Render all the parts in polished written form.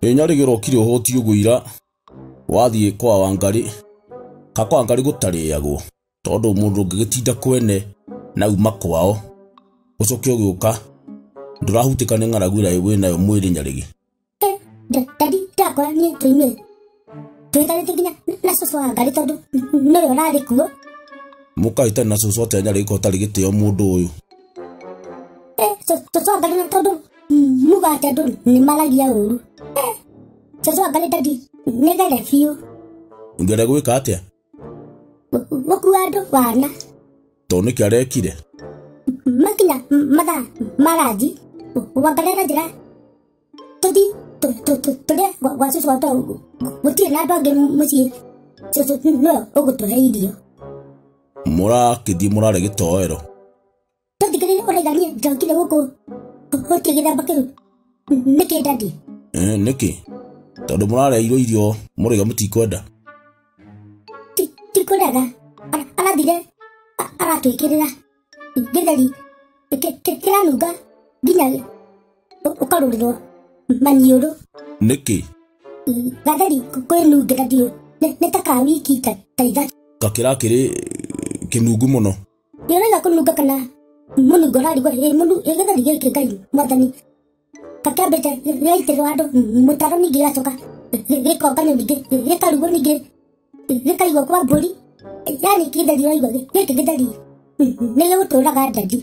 Ĩ Nyarĩgĩ ũrokire ũhũtiĩ ũguo ira wathiĩ kwa Wangarĩ ka kwa Wangarĩ gũtarĩagwo tondũ mũndũ ũngĩgĩtinda kwene na uma kwao ũcoke ũgĩũka ndũrahutĩka nĩ ng'aragu ĩrĩa wĩnayo mwĩrĩ Nyarĩgĩ. Daddy ndakora niĩ tũimire twĩtarĩte nginya na cũcũ wa Ngarĩ tondũ nĩwe ũrarĩ kuo. Mũkahĩtania na cũcũ atĩa Nyarĩgĩ ko ũtarĩ gĩtĩo mũndũ ũyũ? Cũcũ wa Ngarĩ na tondũ muga atĩ andũ nĩ maragia ũru. Cũcũ wa Ngarĩ daddy nĩ gere biũ. Ngere gwĩka atĩa? Gũkua andũ wana. Tondũ nĩkĩ arekire? Makinya mathaa ma ranji Wangarĩ aranjĩra tũthiĩ tũrĩe gwa cũcũ wa tondũ gũtirĩ na andũ angĩ mũciĩ, cũcũ nĩwe ũgũtũhe irio. Mũrakĩthiĩ mũrare gĩtoero. Tũthikĩrĩrie ũraiga niĩ njokire gũkũ gũtirĩ gĩthemba kĩu nĩkĩ daddy? Nĩkĩ? Tondũ mũrareirwo irio mũraiga mũtikwenda. Ti kũrega. Arathire aratwĩkĩrĩra gĩtheri kĩranunga nginya ũkarũrĩrwo maniũrũ. Nĩkĩ? Gatheri kwĩnungĩra ndiũ nĩ ta ka wiki ta ithatũ. Gakĩra kĩrĩ kĩnungu mũno. Nĩ ũraiga kũnunga kana mũnungo ũrarigwo gĩtheri gĩkĩ Ngai mwathani gakĩambĩte gĩgaitĩrĩrwo handũ mũtaro ningĩ gĩgacoka gĩkonganio ningĩ gĩkarugwo ningĩ gĩkaigwo kwa mbũri. Yaani gĩtheri ũraigua gĩkĩ gĩtheri nĩ gĩgũtũraga daddy.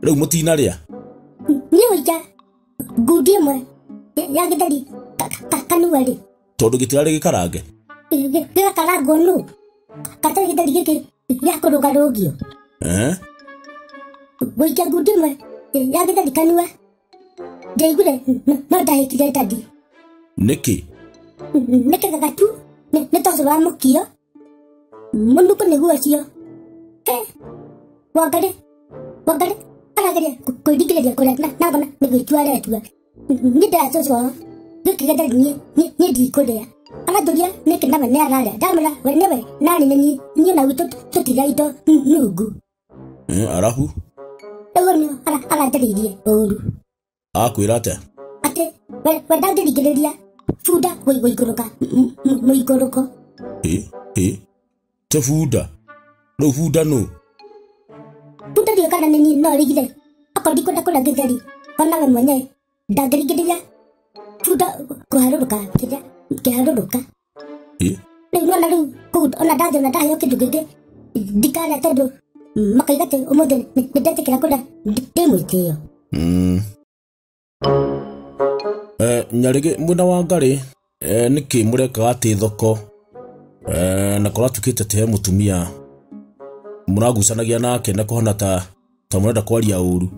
Rĩu mũtinarĩa? Niĩ gũikia ngundi ĩmwe ya gĩtheri kanua rĩ. Tondũ gĩtirarĩ gĩkarange? Gĩgakarangwo nũ? Gatarĩ gĩtheri gĩkĩ gĩa kũrũgarũngio. Gũikia ngundi ĩmwe ya gĩtheri kanua ndiaiguire no ndahĩkire daddy. Nĩkĩ? Nĩ kĩgagatu nĩ tondũ wa mũkio mũnungo nĩguo ũcio. Wangarĩ Wangarĩ arageria kwĩringĩrĩria kũrĩa na ngona nĩ gwĩtua aretua. Niĩ ndĩra cũcũ wao gĩkĩ gĩtheri niĩ ndikũrĩa. Aranjũria nĩkĩ nawe nĩ ararĩa. Ndamwĩra we nĩwe nani nĩ niĩ, niĩ na gwitũ tũtirĩa indo nungu. Arabu? Rĩu nĩ aranjarĩirie ũru. Akwĩra atĩa? Atĩ we ndangĩringĩrĩria bunda gũikũrũka mũikũrũko. Te bunda? Rĩu bunda nũ? Bunda ndiũĩ kana nĩ niĩ no rĩgire akorwo ndikwenda kũrĩa gĩtheri ona we mwenyewe ndangĩringĩrĩria bunda kũharũrũka kĩrĩa kĩharũrũka. Rĩu nona rĩu kũu ona ndathiĩ ona ndaheo kĩndũ kĩngĩ ndikarĩa tondũ makaiga atĩ ũmũthĩ nĩ ndetĩkĩra kũrĩa ndĩ mwĩtĩo. Nyarĩgĩ mwena wa Ngarĩ nĩkĩ mũrekaga atĩ thoko na kũratuĩkĩte atĩ he mũtumia mũragucanagia nake na kũhana ta mũrenda kwaria ũru?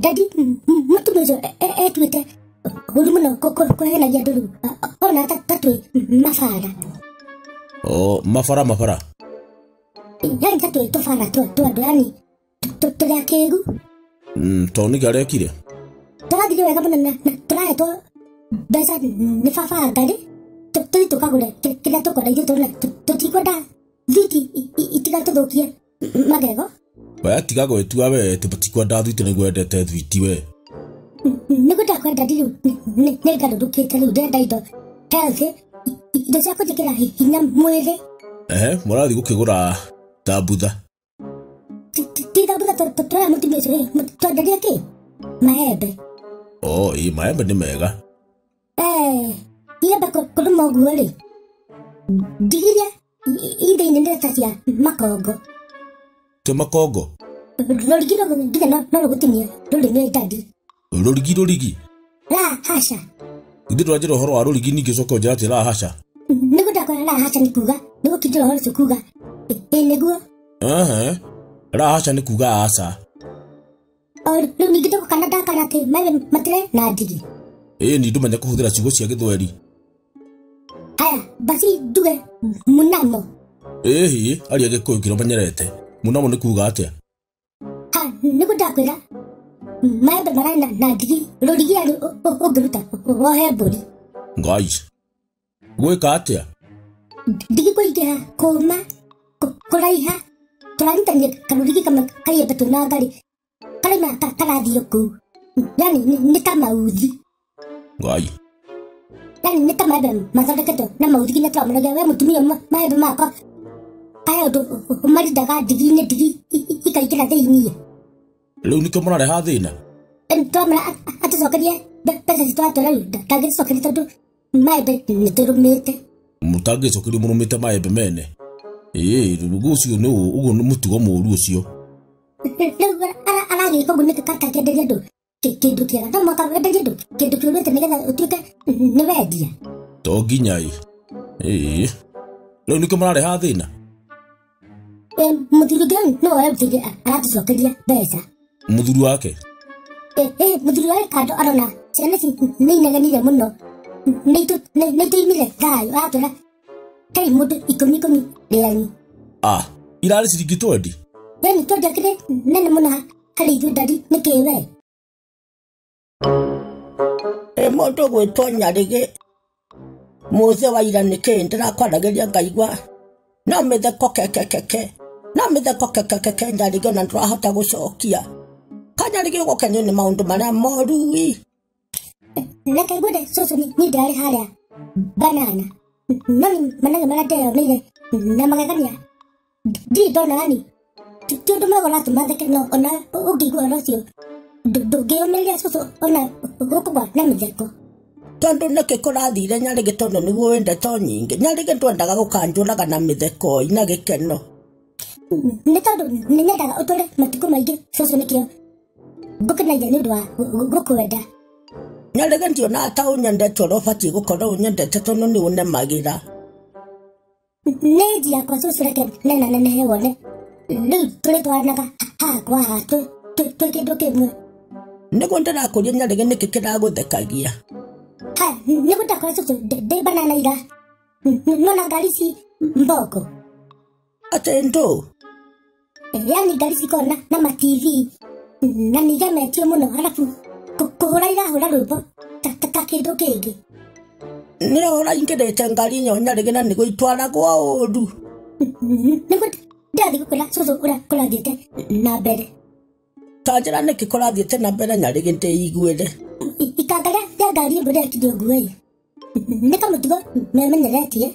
Daddy mũtumia ũcio etuĩte ũru mũno kũhenagia andũ rĩu ona ta twĩ mabara. Mabara mabara? Yaani ta twĩ tũbara twa andũ yaani tũrĩ akĩgu. Tondũ nĩkĩ arekire? Tũrathire wega mũno na tũrahetwo mbeca nĩ baba wa Ngarĩ tũthiĩ tũkagũre kĩrĩa tũkwenda ithuĩ tũrona tũtikwenda thwiti itigatũthũkie magego. We tiga gwĩtua we atĩ mũtikwenda thwiti nĩguo wendete thwiti we. Nĩguo ndakwenda rĩu nĩ ngarũrũkĩte rĩu ndĩrenda indo healthy indo cia kũnjĩkĩra hinya mwĩrĩ. Mũrathiĩ gũkĩgũra thambutha? Ti thambutha tũroya mũtumia ũcio rĩ twenderie kĩ? Maembe. Ĩ maembe nĩ mega. Iembe kũrũma ũguo rĩ ndigiria i thĩinĩ nĩ ta cia makongo. Ti makongo? Rũrigi nginya no rũgũtinie rũrĩmĩ daddy. Rũrigi rũrigi? La hasha. Ithuĩ tũranjĩra ũhoro wa rũrigi ningĩ ũcoke ũnjĩre atĩ la hasha. Nĩguo ndakwĩra la hasha nĩ kuga nĩ gũkindĩra ũhoro ũcio kuga ĩ nĩguo. La hasha nĩ kuga aca. Rĩu ningĩ ndũgũkana ndakana atĩ maembe matirĩ na ndigi. Ĩ ni ndũmenya kũhũthĩra ciugo cia gĩthweri. Haya basi nduge mũnamo. Ĩhi aria gĩkũyũ kĩrĩa ũmenyerete. Mũnamo nĩ kuga atĩa? Ha nĩguo ndakwĩra maembe mararĩ na ndigi rũrigi arĩ ũngĩruta wohe mbũri. Ngai. Gwĩka atĩa? Ndigi kũingĩha kũma kũraiha tũranyitania karũrigi kamwe kaiembe twĩna Ngarĩ. Karaima karathiĩ kũu. Yani nĩ ta mauthi. Ngai. Yani nĩ ta maembe mathondeketwo na mauthi nginya tũramũragia we mũtumia maembe makwa. Aya ũndũ ũmarindaga ndigi-inĩ ndigi ikaingĩra thĩiniĩ. Rĩu nĩkĩo mũrareha thĩna? Twamũra atũcokerie mbeca citũ atwĩra rĩu ndangĩtũcokeria tondũ maembe nĩtũrũmĩte. Mũtangĩcokerio mũrũmĩte maembe mene. Ĩĩ rĩu ũcio nĩ ũguo nĩ mũtugo mũũru ũcio. Rĩu aragĩka ũguo nĩkĩ atakĩenderia andũ kĩndũ kĩega? No mũhaka wenderie andũ kĩndũ kĩũrĩte nĩgetha ũtuĩke nĩ wendia. To nginya ĩ. Ĩĩ. Rĩu nĩkĩo mũrareha thĩna? Mũthuri ũngĩ nĩwe ũrarutĩire aratũcokeria mbeca. Mũthuri wake? Mũthuri wake kando arona ciana ici nĩ inegenire mũno. Nĩ itũimire thayũ aratwĩra kai mũndũ 10 rĩanyu. Ah, irarĩ ciringi 20? Yani 20 akĩrĩ nene mũno harĩ ithuĩ ndari nĩkĩ we? Mũndũ gwĩtwo Nyarĩgĩ mũthĩ wa ira nĩkĩ ndĩrakwaragĩria ngaigua no mĩtheko kekekeke no mĩtheko kekekeke Nyarĩgĩ ona ndũrahota gũcokia. Ka Nyarĩgĩ ũgũkenio nĩ maũndũ marĩa moru ĩ. Reke ngwĩre cũcũ niĩ ndĩrarĩ harĩa banana no nĩ manage marĩa ndeyoneire na magegania ndirĩ ndona yani ti ũndũ mwega ũratũma theke no ona ũngĩigua ũhoro ũcio ndũngĩyũmĩrĩria cũcũ ona gũkũgwa na mĩtheko. Tondũ nĩkĩ kũrathire Nyarĩgĩ tondũ nĩguo wĩ ndeto nyingĩ. Nyarĩgĩ ndwendaga gũkanjũraga na mĩtheko na gĩkeno. Nĩ tondũ nĩ nyendaga ũtũre matukũ maingĩ cũcũ nĩkĩo ngũkenagia nĩ ũndũ wa gũkwenda. Nyarĩgĩ ndionaga ta ũnyendete ũrĩa ũbatiĩ gũkorwo ũnyendete tondũ nĩ ũnemagĩra. Nĩ nji yakwa cũcũ reke nena nenehe wone. Rĩu tũrĩtwaranaga haha kwa haha twĩ kĩndũ kĩmwe. Nĩguo ndĩrakũria Nyarĩgĩ nĩkĩ kĩragũthekagia? Haya nĩguo ndakora cũcũ ndĩ banana ira. Nona ngari ici mboko. Atĩ ndũ? Yani ngari cikoragwo na ma TV na nĩ igemetio mũno arabu kũhũra irahũra rwĩmbo ta kĩndũ kĩngĩ. Nĩwe ũraingĩrĩte ngari ĩyo Nyarĩgĩ na nĩguo itwaragwo ũru. Nĩguo ndĩrathiĩ gũkwĩra cũcũ ũrĩa kũrathiĩte na mbere. Ta njĩra nĩkĩ kũrathiĩte na mbere Nyarĩgĩ ndĩiguĩre. Ikanga rĩa ngari ĩmwe rĩrekire ũguo ĩ. Nĩ kamũtugo memenyeretie.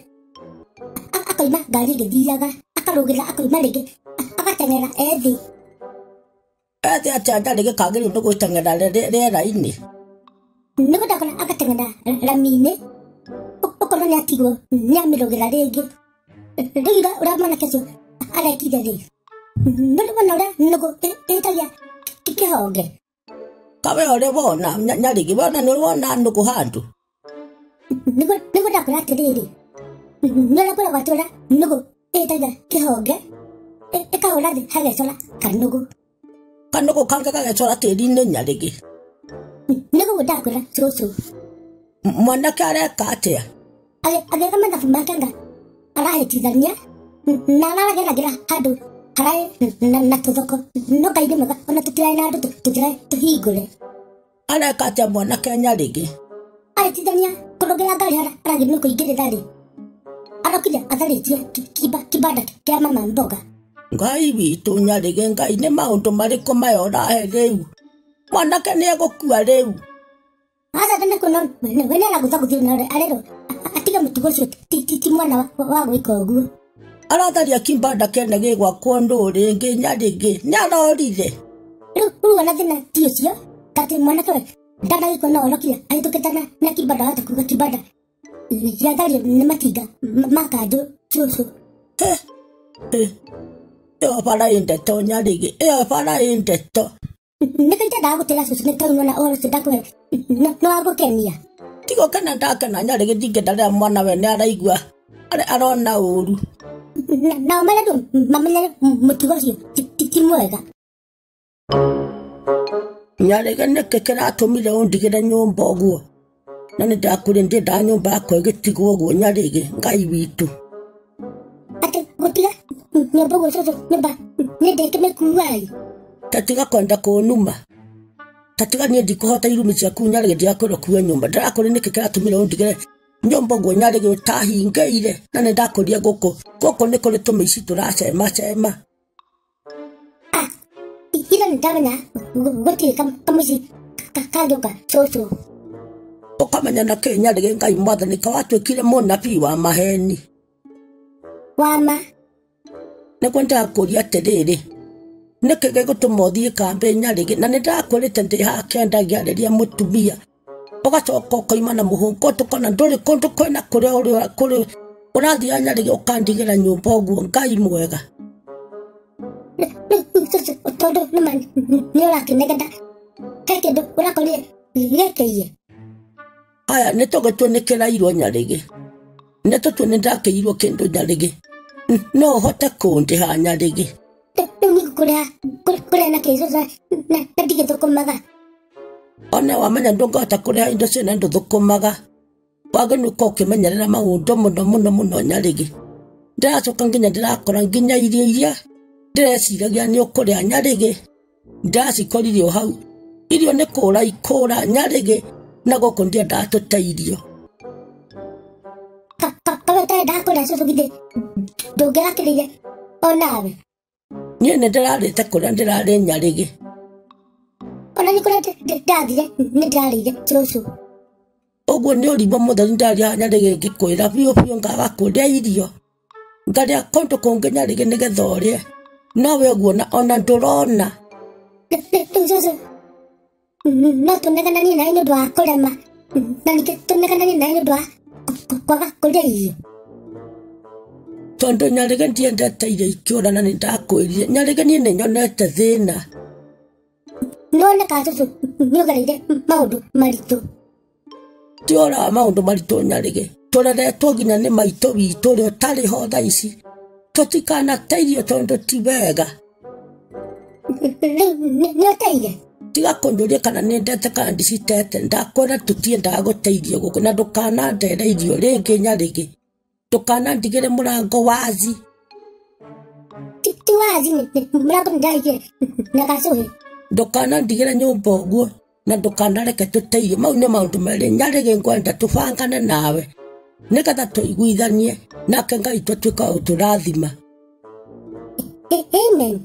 Akoima ngari ĩgĩthiaga akarũgĩra akoima rĩngĩ agateng'era ethĩ. Ethĩ atĩa Nyarĩgĩ kagĩrĩirwo nĩ gwĩteng'era rĩera-inĩ? Nĩguo ndakora agateng'era rami-inĩ ũkorwo nĩ atigwo nĩ amĩrũgĩra rĩngĩ. Rĩu ũrĩa mwanake ũcio arekire rĩ nĩ wona ũrĩa nũgũ ĩtagia kĩhonge. Kawe ũrĩ wona Nyarĩgĩ wona nĩ wona nũgũ handũ? Nĩguo ndakora atĩrĩrĩ nĩ ũrĩa ngoragwo atĩ ũrĩa nũgũ ĩtagia kĩhonge ĩkahũra thĩ hagecora kanũgũ. Kanũgũ kangĩ gagecora tĩri-inĩ Nyarĩgĩ. Nĩguo ndakwĩra cũcũ. Mwanake areka atĩa? Agĩka mathabu make anga arahĩtithania na arageragĩra handũ haraĩ na tũthoko no Ngai nĩ mwega ona tũtiraĩ na andũ tũtiraĩ tũhingũre. Areka atĩa mwanake Nyarĩgĩ? Ahĩtithania kũrũgĩra ngari harĩa aragĩrĩirwo nĩ kũingĩrĩra rĩ arokire atharĩtie kibanda kĩa mama mboga. Ngai witũ Nyarĩgĩ Ngai nĩ maũndũ marĩkũ maya ũrahe rĩu? Mwanake nĩ egũkua rĩu. Aca nĩ kuona we nĩ aragũthagũthio na arerwo atige mũtugo ũcio ti mwana wa gwĩka ũguo. Aratharia kibanda kĩene gĩgwakwo ndũ rĩngĩ Nyarĩgĩ nĩ arorire. Rĩu ona thĩna ti ũcio atĩ mwanake we ndanagĩkwo no orokire ahĩtũkĩte na kibanda wahota kuga kibanda gĩathario nĩ matinga ma kanjũ cũcũ. Ĩyo bara ĩ ndeto Nyarĩgĩ ĩyo bara ĩ ndeto. Nĩkĩo itendaga gũtĩra cũcũ nĩ tondũ nĩwona ũhoro ũcio ndakũhe nĩ wa gũkenia. Ti gũkena ndakena Nyarĩgĩ ndingĩenda rĩrĩa mwana we nĩ araigua arona ũru. Nao marĩa andũ mamenyere mũtugo ũcio ti mwega. Nyarĩgĩ nĩkĩ kĩratũmire ũndigĩre nyũmba ũguo? Na nĩ ndakwĩrire ndiendaga nyũmba yakwa ĩgĩtigwo ũguo Nyarĩgĩ Ngai witũ. Atĩ gũtiga nyũmba ũguo cũcũ nyũmba nĩ ndĩkĩmĩkua ĩ. Ta tiga kwenda kũnuma. Ta tiga niĩ ndikũhota irumi ciaku Nyarĩgĩ ndigakwĩra ũkue nyũmba. Ndĩrakwĩrire nĩkĩ kĩratũmire ũndigĩre nyũmba ũguo Nyarĩgĩ ũtahingĩire na nĩ ndakũria gũkũ. Gũkũ nĩ kũrĩ tũmĩici tũracemacema. Ira nĩ ndamenya gũtirĩ kamũici kangĩũka cũcũ. Ũkamenya na kĩ Nyarĩgĩ Ngai mwathani ka watuĩkire mũnabii wa maheni. Wama. Nĩguo ndakũria atĩrĩrĩ, nĩkĩ gĩgũtũma ũthiĩ kambĩ Nyarĩgĩ? Na nĩ ndakwĩrĩte ndĩ haha kĩanda ngĩarĩria mũtumia, ũgacoka ũkoima na mũhũngũ tũkona ndũrĩ kũndũ kwĩna kũrĩa kũrĩ ũrathiĩ Nyarĩgĩ ũkandigĩra nyũmba ũguo. Ngai mwega. Rĩu cũcũ tondũ nĩma nĩ ũrakĩnegena he kĩndũ ũrakorire gĩkĩiye. Aya nĩ tũgĩtue nĩ kĩrairwo Nyarĩgĩ, nĩ tũtue nĩ ndakĩirwo kĩndũ Nyarĩgĩ, no ũhote kũndĩha Nyarĩgĩ? Rĩu niĩ ngũkũrĩha kũrĩha na kĩ cũcũ na ndigĩthũkũmaga? Ona wamenya ndũngĩhota kũrĩha indo ciene ndũthũkũmaga, wagĩrĩirwo nĩ ũkĩmenyerera maũndũ mũno mũno mũno Nyarĩgĩ. Ndĩracoka nginya ndĩrakora nginya irio iria ndĩreciragia nĩ ũkũrĩa Nyarĩgĩ ndĩracikorire o hau. Irio nĩ kũra ikũra Nyarĩgĩ, na gũkũ ndiendaga tũte irio. Kawe ũtarĩ kũrĩa cũcũ githĩ ndũngĩrakĩrĩire onawe? Niĩ nĩ ndĩrarĩte kũrĩa ndĩrarĩ Nyarĩgĩ. Ona nĩ kũrĩa ndathire nĩ ndĩrarĩire cũcũ. Ũguo nĩ ũrimũ mũtheri ndarĩa Nyarĩgĩ ngĩkwĩra biũ biũ ngaga kũrĩa irio ngarĩa kũndũ kũngĩ Nyarĩgĩ nĩgetha ũrĩe, nowe ũguo ona ndũrona. Rĩu cũcũ no tũnegenanie nawe nĩ ũndũ wa kũrema, na ningĩ tũnegenanie nawe nĩ ũndũ wa kwaga kũrĩa irio. Tondũ Nyarĩgĩ ndiendete irio ikĩũra, na nĩ ndakwĩrire Nyarĩgĩ niĩ nĩ nyonete thĩna. Nĩwoneka cũcũ nĩ ũgereire maũndũ maritũ. Ti ũhoro wa maũndũ maritũ Nyarĩgĩ, tũreretwo nginya nĩ maitũ witũ ũrĩa ũtarĩ ho thaa ici, tũtikanate irio tondũ ti wega. Rĩu nĩ ũteire? Tiga kũnjũria kana nĩ ndete kana ndicitete, ndakwĩra tũtiendaga gũte irio gũkũ, na ndũkanandere irio rĩngĩ Nyarĩgĩ, ndũkanandigĩre mũrango wazi. Ti wazi, mũrango nĩ ndahingire na gacũhĩ. Ndũkanandigĩre nyũmba ũguo, na ndũkanareke tũte irio. Mau nĩ maũndũ merĩ Nyarĩgĩ ngwenda tũbangane nawe nĩgetha tũiguithanie nake Ngai tũtuĩka ũtũrathima. Amen,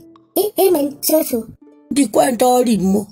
amen cũcũ. Ndikwenda ũrimũ.